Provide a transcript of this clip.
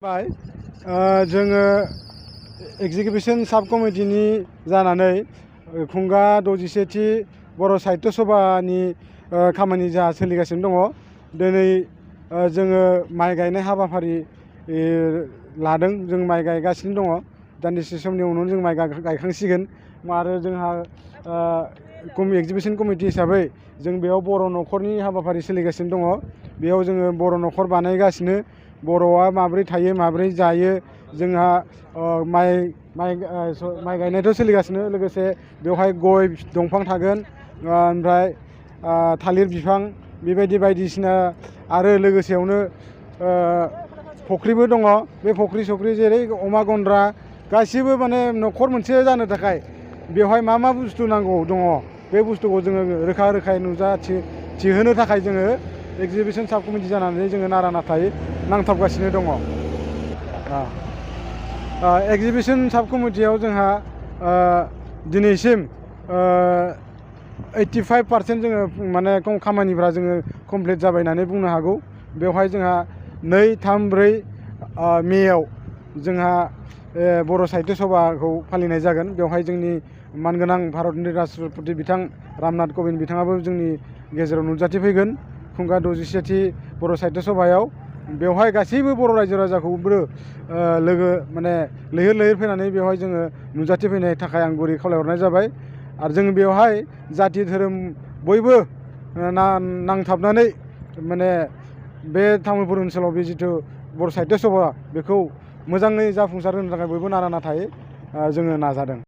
जोङो एग्जिकिउशन साब कमिटिनि जानानै खुंगा 67थि बर' साहित्य सभानि खामानि जा सोलिगासिनो दङ। दिनै जोङो माइ गायनाय हाबाफारि लादों। जों माइ गायगासिनो दङ। दान्दिसे समनि उनाव जों माइ गायखांसिगोन आरो जोंहा एग्जिबिशन कमिटि हिसाबै जों बेयाव बर' न'खरनि हाबाफारि सोलिगासिनो दङ। बेयाव जोङो बर' न'खर बानायगासिनो। बर'आ माब्रै थायो माब्रै जायो जोंहा माइ गायनायथ' सोलिगासिनो, लोगोसे बेवहाय गय दंफां थागोन, ओमफ्राय थालिर बिफां बेबायदि बायदिसिना आरो लोगोसेयावनो फुख्रिबो दङ। बे फुख्रि जेरै अमा गन्द्रा गासिबो माने न'खर मोनसे जानो थाखाय बेवहाय मा बुस्थु नांगौ दङ, बे बुस्थुखौ जोङो रोखायै नुजाथिहोनो थाखाय जोङो एग्जिबिशन साब कमिटि जानानै जोङो नारा नाथाय नांथाबगासिनो दङ। एग्जिबिशन साब कमिटियाव जोंहा दिनैसिम 85% जोङो माने खामानिफ्रा जोङो कमप्लिट जाबाय होननानै बुंनो हागौ। बेवहाय जोंहा 2, 3, 4 मेआव जोंहा बर' साहित्य सभाखौ फालिनाय जागोन। बेवहाय जोंनि मानगोनां भारतनि राष्ट्रपति बिथां रामनाथ कविन्द बिथाङाबो जोंनि गेजेराव नुजाथिफैगोन खुंगा 67थि बर' साहित्य सभायाव। बेवहाय गासैबो बर' रायजो राजाखौबो लैहोर फैनानै बेवहाय जोङो नुजाथिफैनो थाखाय आं गुरै खावलायहरनाय जाबाय। आरो जों बेवहाय जाथि धोरोम बयबो नांथाबनानै बे तामुलपुर ओनसोलाव बे जिथु बर' साहित्य सभा बेखौ मोजाङै जाफुंसार होनो थाखाय बयबो नारा नाथाय जोङो नाजादों।